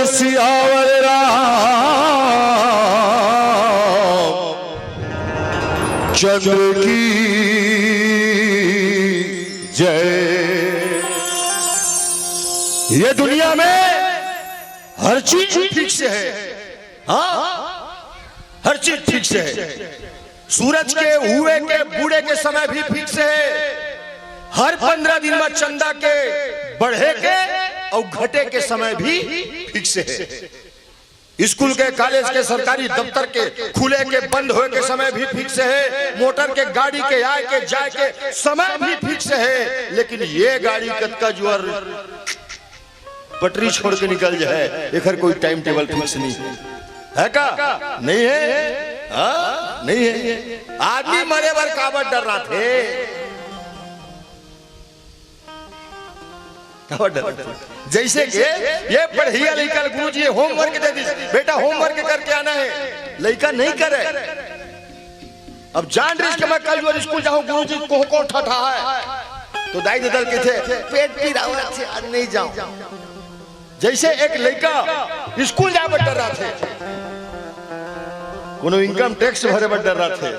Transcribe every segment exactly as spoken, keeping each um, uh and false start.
सियावर राम चंद्र की जय। ये दुनिया में हर चीज फिक्स है। हाँ, हर चीज फिक्स है। सूरज के उगे के बूड़े के समय भी फिक्स है। हर पंद्रह दिन में चंदा के बढ़े के और घटे के समय भी फिक्स है। स्कूल के, कॉलेज के, सरकारी दफ्तर के खुले के, बंद होए के समय भी फिक्स है। मोटर के, गाड़ी के आए के, जाए के समय भी फिक्स है। लेकिन ये गाड़ी कतका जुआर पटरी छोड़ के निकल जाए, एकर कोई टाइम टेबल फिक्स नहीं है। है का? नहीं है। हाँ, नहीं है। आदमी मरे बर काबर डर्राथे? काबर डर्राथे? जैसे कि ये पढ़इया लइका ल गुरुजी ये होमवर्क दे दिस, "बेटा, होमवर्क करके आना है।" लइका नहीं करे। अब जान रहिस कि मैं कल जो स्कूल जाहूं, गुरुजी कोहकों ठठाय, तो दाई ददा ल कहिथे, "पेट पिरावत हे, आज नहीं जांव।" जैसे एक लइका स्कूल जाए बर डर्राथे, कोनो इनकम टैक्स भरे बर डर्राथे,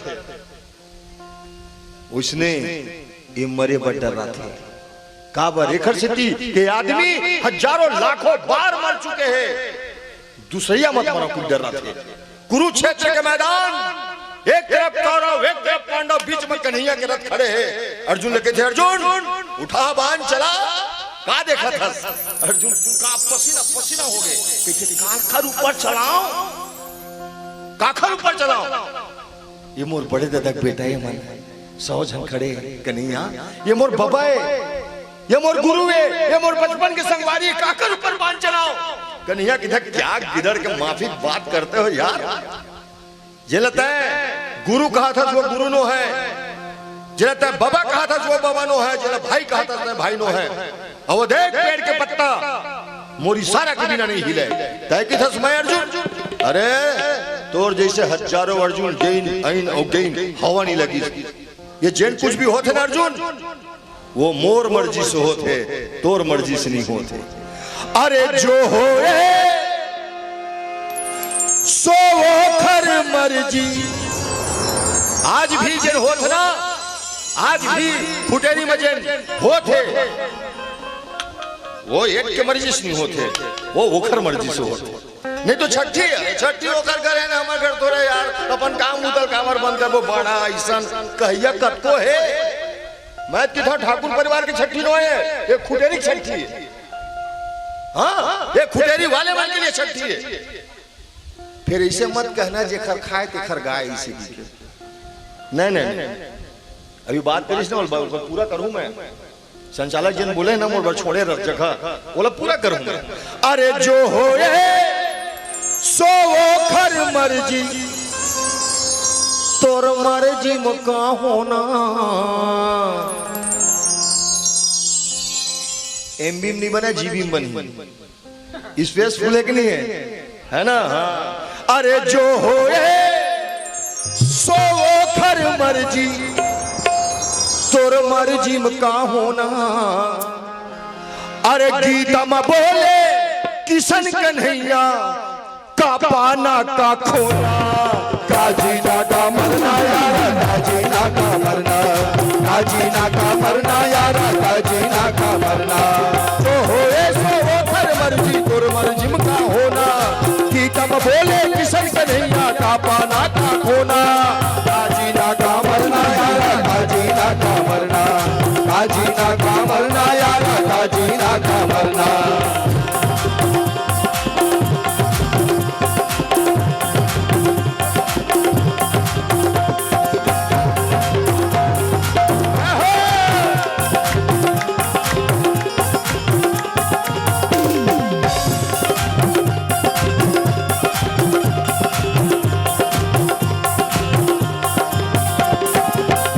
उसने ये मरे बर डर्राथे। काबर? एकर सेती के आदमी हजारों लाखों बार मर चुके हैं। दूसरइया मत मरा, कोई डर्राथे। कुरुक्षेत्र के मैदान, एक तरफ कौरव, एक तरफ पांडव, बीच में कन्हैया के रथ खड़े हे। अर्जुन ल कहिथे, "अर्जुन, उठा बाण, चला।" का देखत हस? अर्जुन का पसीना पसीना हो गे। कहिथे, "काखर ऊपर चलांव? काखर ऊपर चलांव?" ये मोर बड़े ददा के बेटा हे, मन सौ झन खड़े हे। कन्हैया, ये मोर बबा हे, ये मोर गुरु हे, ये मोर बचपन के संगवारी हे, काखर ऊपर बाण चलांव? कन्हैया कहिथे, "क्या गिदड़ के माफिक बात करते हो यार? जेला तैं गुरु कहत हस वो गुरु नो हे, जेला तैं बबा कहत हस वो बबा नो हे, जेला भाई कहत हस तैं भाई नो हे।" अउ वो देख, पेड़ के पत्ता मोर इशारा के बिना नहीं हिले। तैं कहिथस मैं अर्जुन? अरे, तोर जैसे हजारों अर्जुन, जैन, ऐन अउ गैन, हवा नहीं लगिस। ये जेन कुछ भी होथे ना अर्जुन, वो मोर मर्जी से होथे, तोर मर्जी से नहीं होथे। अरे जो होए सो ओखर मर्जी। आज भी जेन होत ना, आज भी खुटेरी में जेन होत हे, वो एक के मर्जी से नहीं होत हे, वो ओखर मर्जी से होत हे। नहीं तो छट्ठी हे, छट्ठी ओकर घर हे ना, हमर घर थोरे यार, अपन काम उतल काबर बंद करबो, बड़ा अइसन कहिया कतको हे। मैं किथा ठाकुर परिवार के छट्ठी नो हे, ये खुटेरी के छट्ठी हे। हाँ, ये खुटेरी वाले मन के लिए छट्ठी हे। फिर ऐसे मत कहना, जेखर खाय तेखर गाय, ऐसे कहिके। नहीं, नहीं, नहीं। अभी बात करिस ना, ओला पूरा करहूं मैं। संचालक जी ने बोले ना, मोर बर छोड़े रह जगह, ओला पूरा करहूं मैं। अरे जो होए सो ओखर मर्जी, तोर मर्जी म का होना। एमबी म नहीं बना, जीबी म बनही। स्पेस फुल हे कि नहीं हे? है ना? हाँ। अरे जो होए सो ओखर मर्जी, तोर मर्जी म का होना। अरे गीता म बोले किशन कन्हैया, का पाना का खोना। का जीना का मरना यारा, का जीना का मरना, का जीना का मरना यारा, का जीना का मरना। तो होए सो ओखर मर्जी, तोर मर्जी म का होना। गीता म बोले किशन कन्हैया, का पाना का खोना। का जीना का मरना यारा, का जीना का मरना, का जीना का मरना यारा, का जीना का मरना।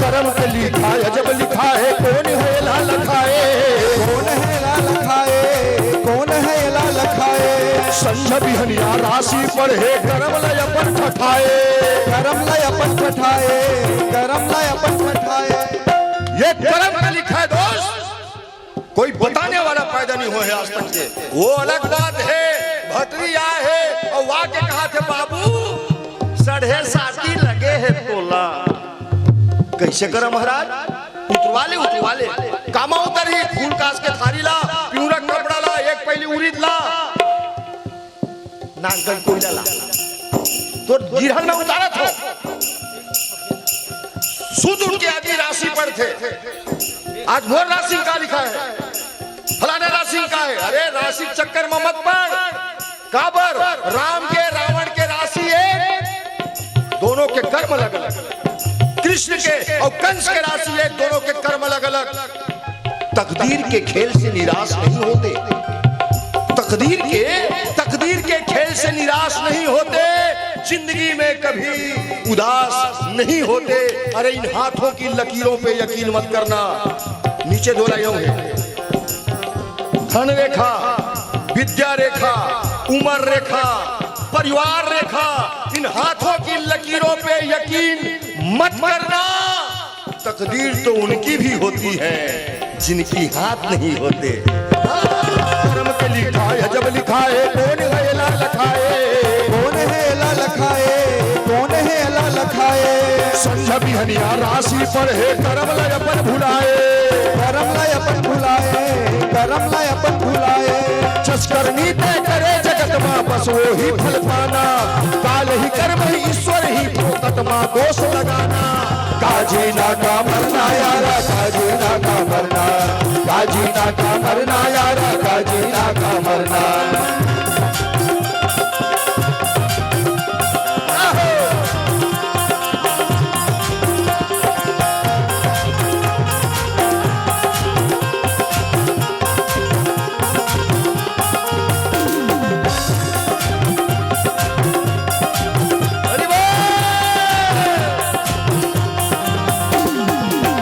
करम के लिखा अजब लिखा हे, कोन हे एला लखाए। कोन हे एला लखाए, कोन हे एला लखाए। संझा बिहनिया राशि पढ़े, करम ल अपन ठठाए। करम ल अपन ठठाए, करम ल अपन ठठाए। ये करम के लिखा हे दोस्त, कोई बताने वाला पैदा नहीं होए हे आज तक से। वो अलग बात हे, भतरी कइसे करा महाराज? उतरवा ले, उतरवा ले। कामा उतरही? फूल कास के थारी ला, पिंवरा कपड़ा ला, एक पैली उरिद ला, नानकन कोइला ला। तोर गिरहन में उतारत हों। सुत उठ के आदमी राशि पढ़थे। आज मोर राशि में का लिखा हे? फलाना राशि में का हे? अरे, राशि के चक्कर में मत पड़। काबर? राम के रावण के राशि एक, दोनों के कर्म अलग अलग। कृष्ण के और कंस के राशि एक, दोनों के कर्म अलग अलग। तकदीर के खेल से निराश नहीं होते। तकदीर के, तकदीर के खेल से निराश नहीं होते। जिंदगी में कभी उदास नहीं होते। अरे, इन हाथों की लकीरों पे यकीन मत करना। नीचे दो लाइनों में धन रेखा, विद्या रेखा, उम्र रेखा, परिवार रेखा, इन हाथों की लकीरों पे यकीन मत करना। तकदीर तो उनकी भी होती है जिनकी हाथ नहीं होते। कर्म के लिखाए जब लिखाए, कौन है एला लखाए? कौन है एला लखाए? कौन है एला लखाए? संझा बिहनिया राशि पढ़े, करम ला अपन भुलाए। करम ला अपन भुलाए, करम ला अपन भुलाए। जस करनी तय करे जगत मा, बस वो ही फल पाना। काल ही कर्म ही ईश्वर ही, फोकट मा दोष लगाना। का जीना का मरना यारा, का जीना का मरना, का जीना का मरना यारा, का जीना का मरना।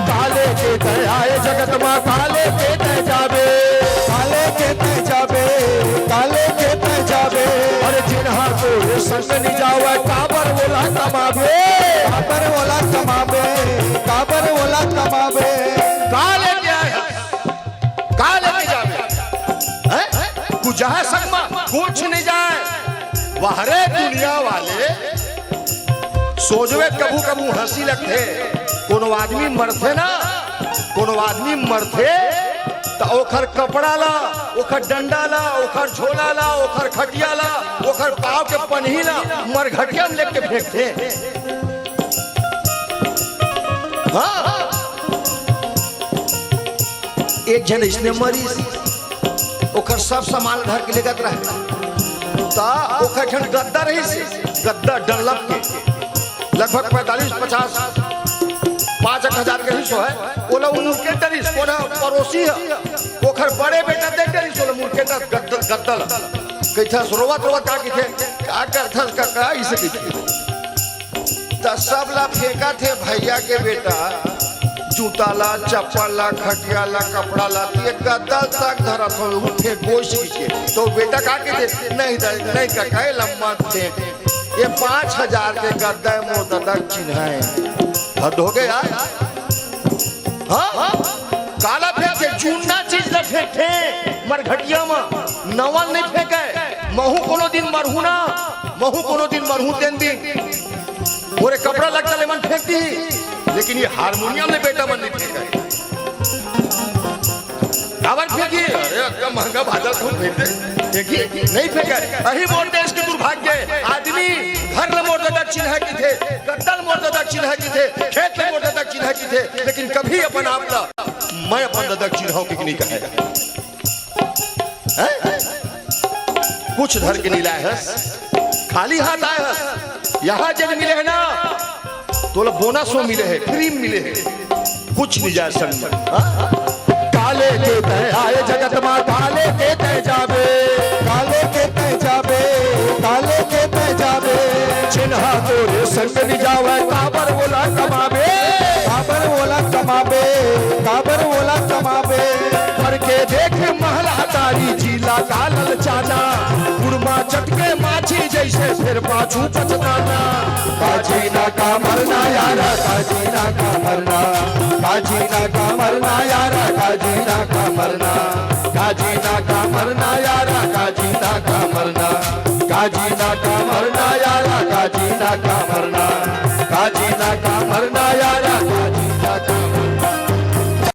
काले के तय आए जगत मा, काले के तय जाबे। काले के तय जाबे, काले के तय जाबे। अरे जिनहा तोरे संग नि जावय, काबर ओला कमाबे। काबर ओला कमाबे, काबर ओला कमाबे। काले के आए, काले के जाबे। हैं? कुछ जाए संग मा, कुछ नि जाए। वाह रे दुनिया वाले, सोचबे कभू कभू हंसी लगथे। कोनो आदमी मरथे ना, कोनो आदमी मरथे त ओखर कपड़ा ला, ओखर डंडा ला, ओखर झोला ला, ओखर खटिया ला, ओखर पाँव के पनही ला मरघटिया में लेके फेंकथे। हाँ, एक झन अइसने मरिस, ओखर सब सामान धर के लेगत रहे। त ओखर एक ठन गद्दा रहिस, गद्दा डनलप के, लगभग पैंतालीस पचास, पाँच एक हजार के रहिस होही। ओला उ मुड़के डरिस, कोनो पड़ोसी ह, ओखर बड़े बेटा दे डरिस ओला मुड़के डर गद्दा, गद्दा ला। कहिथस रोवत रोवत का कहिथे, "का करथस कका?" अइसे कहिथे। त सब ला फेंकत हे भइया के बेटा, जूता ला, चप्पल ला, खटिया ला, कपड़ा ला, त ये गद्दा तक धरत हवे, उ फेंकबो कहिके। त बेटा का कहिथे, "नहीं दाई, नहीं कका, एला मत फेंक, ये पाँच हजार के गद्दा ए मोर ददा के चिन्हा ए।" हद हो गया। हाँ? काला फेंकथे, जुन्ना चीज ला फेंकथे मरघटिया मा, नवा ल नइ फेंकय। महूँ कोनो दिन मरहूँ ना, महूँ कोनो दिन मरहूँ तेन दिन मोरे कपड़ा लत्ता ल एमन फेंक दिही, लेकिन ये हारमोनियम ल बेटा मन नइ फेंकय। काबर फेंकही? अरे, अतका महंगा बाजा ल फेंक दे, फेंकही? नइ फेंकय। अही मोर देश के दुर्भाग्य, आदमी घर ल मोर ददा के चिन्हा कहिथे, गद्दा ल मोर ददा के चिन्हा कहिथे, खेत ल मोर ददा के चिन्हा कहिथे, लेकिन कभी अपन आप ला मैं अपन ददा के चिन्हा हौं कहिके नइ कहय। हैं? कुछ धर के नइ लाय हस, खाली हाथ आय हस। यहाँ जेन मिले हे ना, तोला बोनस म मिले हे, फ्री म मिले हे, कुछ नइ जाय संग म। हाँ? काले के तैं आय जगत मा, काले के तैं जाबे, काले के तैं जाबे, काले के तैं जाबे। चिन्हा तोरे संग नइ जावय, काबर ओला कमाबे, काबर ओला कमाबे, काबर ओला कमाबे। भर के देख महला तारी, जी ला का ललचाना, गुड़ मा चटके माछी जइसे फेर पाछू पछताना। का जीना का मरना यारा, का जीना का मरना, का जीना का मरना यारा, का जीना का मरना, का जीना का मरना यारा, का जीना का मरना, का जीना का मरना यारा, का जीना का मरना, का जीना का मरना यारा।